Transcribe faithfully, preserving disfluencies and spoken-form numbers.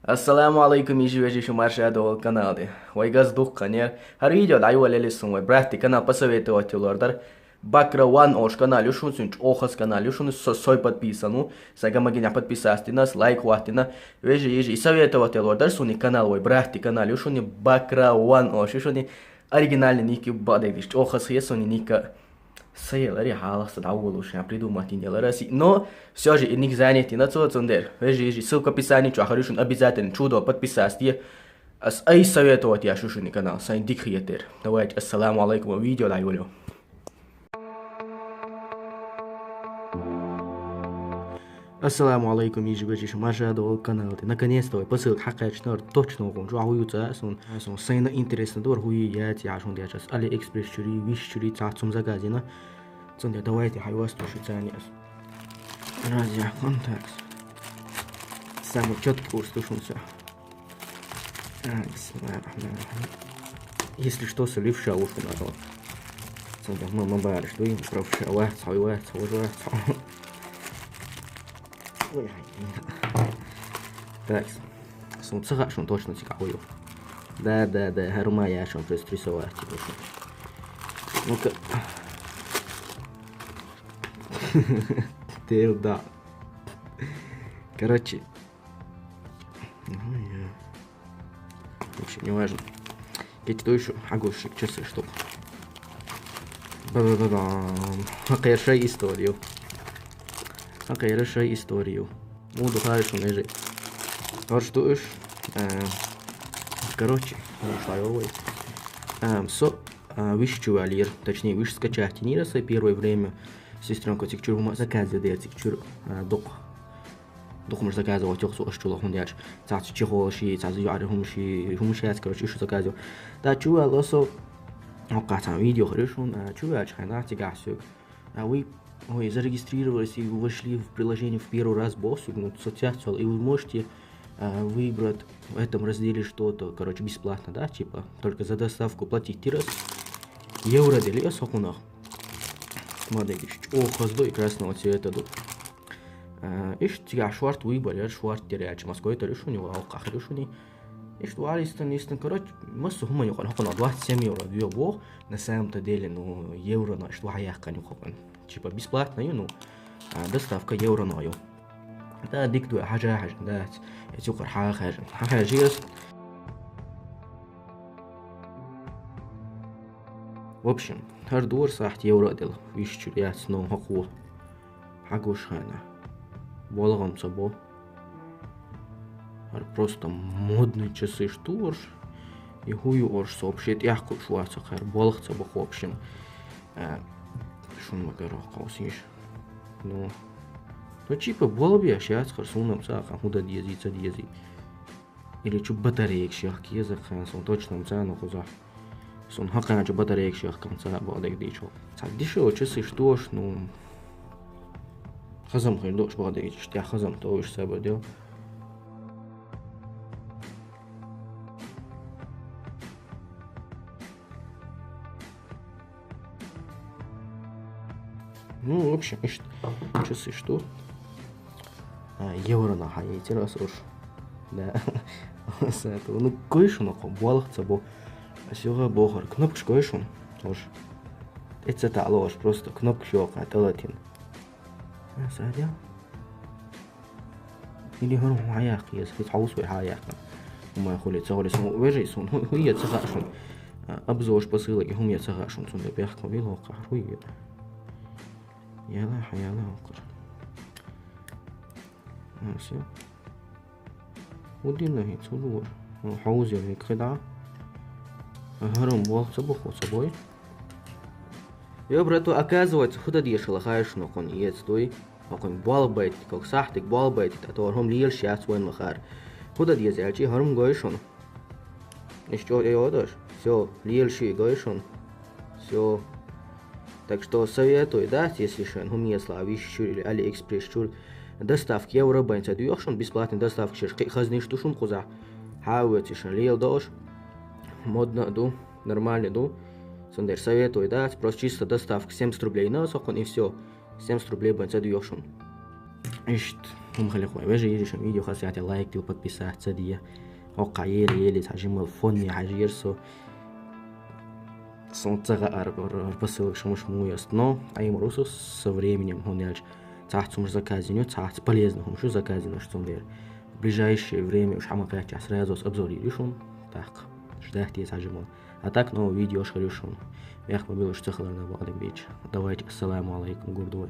Ассаламу алайкум, йижи-вежи, шу марша дола канале. Вай газ духканер. Гьар видео дӀайолале сун вай братти канал посоветовать лордар. Бакра Ван ош канал ю шун, сун чӀохас канал ю шун, со-, сой подписан у. Сага магиня подписаться динас, лайк хватина. Вежи, йижи, и советовать лордар суни канал вай братти канал ю шуни, Бакра Ван ош ю шуни. Оригинальный ник ю бадегдиш, чӀохас хе суни ника. Саелари халахса дӀавулуш, я придумать ин ялараси. Но всё же и ник занятина цо цундер. Вежи, йижи, ссылка в описании чу ахаришун, обязательно чудо подписаться. Ас ай советовать я шушуни канал, сайн дик хиетер. Давайте, ассаламу алайкум, видео дӀайолю. Ассаламу алайкум, йижи-вежи, шу марша дола канале. Наконец-то вай посылка хьакъачнар точно гун. Жо хуюца сун. Сун сайна интересно дор хуи яц я шун дячас. Алиэкспресс чури, виш чури, ца цум заказина. Цунде давайте хай вас туши цани ас. Разя, контакт. Самый чёткий курс тушунца. Так, бисмиллахир рахманир рахим. Если что, с левша ушу надо. Цунде мама бариш, дуй, правша, вац, хай вац, хай вац. Ой, ай. Так. Сун цага шун точно цика хую. Да, да, да, гьар ма я шун плюс три сова типа шун. Ну-ка. Тел да. Короче. Ну, я. В общем, не важно. Кечдуй шу, хьагуш часы штук. Ба-ба-ба-бам. Хакъерша историю. Хакъерша историю. Муду хайшун эжи. Орштуш. Э, короче, ну, шла его. Эм, со, э, виш чувалир, точнее, виш скачать нира со первое время. Сестрёнка цик чур хума заказывает, цик чур, э, док. Духмуш заказывать ёхсу аш чула хундяш. Цац чехол ши, цац юари хум ши, хум ши, короче, шу заказывать. Да, чувал осо. Окка, там видео хорошо, а, чувал чхайна, цигах сюк. А вы, ой, зарегистрировались и вошли в приложение в первый раз, босс, ну, соцсеть, и вы можете, а, выбрать в этом разделе что-то, короче, бесплатно, да, типа, только за доставку платить. Ты раз евро дели, а сокунах. Смотри, о, хоздо и красного цвета тут. Э, иш цигах шварт выбор, я шварт теряч. Москвой то решуни, ва алках решуни. Иш варистан, истан, короче, массу хума юкъан, хокъан двадцать семь евро, вио бо. На самом-то деле, ну, евро на, иш ваха яхкан юкъан. Типа бесплатно, ну, а, доставка евро на ю. Да, дик дуй, хажа, хажа, да. Эти укъар ха, хажа. Ха, хажа, ес. В общем, гьар дур сахт евро дел. Виш чур яц, но хакъу. Хьагуш хана. Болгъам ца бо. Гьар просто модный часы штурш. И хую орш сообщет, я хъуш ваца хар. Болх ца бо, в общем. Э, шун магаро каусиш. Ну. Ну, типа, болбия шац хар сунам ца, ха, худа диези, ца диези. Или чу батарейк шех киеза хан, сон точно ца, ну, хуза. Сон хакана чу батарейк шех кан ца, бадек дичо. Ца дешево часы штурш, ну. Хазам хин дош бадек дич, я хазам то уж саба дел. Ну, в общем, ишт, часы что? А, евро на хай, эти раз уж. Да. С этого, ну, кое-что на ком, болх ца бо. А сюга бохар, кнопка кое-что. Уж. Это та ложь, просто кнопка щёлка, это латин. А, садя. Или хӀун хьаяхъес, хӀис хьавус вай хьаяхъа. ХӀума хули, ца хули, сун вежи, сун хӀу-, хӀуя ца хашун. А, обзор посылок, хӀума ца хашун, сун да бяхкун вил хоккар, хӀуя. Яла, хьаяла хоккар. А, всё. Удина хи, цулур. Ну, хьауз я, хи, кхида. Гьарам, вал ца буху, ца бой. Ё, брату, оказывается, худа дешала хаеш нокъон иец дуй. Нокъон бал байт, как сахтик бал байт, а то ром лиер шац вайн махар. Худа дезячи, харм гойшон. Ишчо, э, одош. Всё, лиер ши гойшон. Всё. Так что советую, да, если шен, хум, если виш чур или Алиэкспресс чур. Доставка евро байнца дуёхшон, бесплатный доставка шеш, хазни штушун куза. Хавец шен, лиер дош. Модно ду, нормально ду. Сондер советую, да, просто чисто доставка семьдесят рублей на сокон и всё. Семьдесят рублей бен цаду ёшун. Ишт. Хьумхали хой вежа ежишам видео хасяте лайк дил, подписаться дия. Окка еле-еле цхьа жимал фонни хьажир со. Сон цагаар посылок шамуш муяст, но аймрусу со временем хонялч. Цац сумш заказиню, цац полезно хумшу заказинуш цундер. В ближайшее время уж хама кача сразу с обзор ишун. Так, ждать есть хьажимал. А так новый видео шхарюшун. Мях мобилуш цахаларна бадам бич. Давайте, ассаламу алейкум, гурдуй.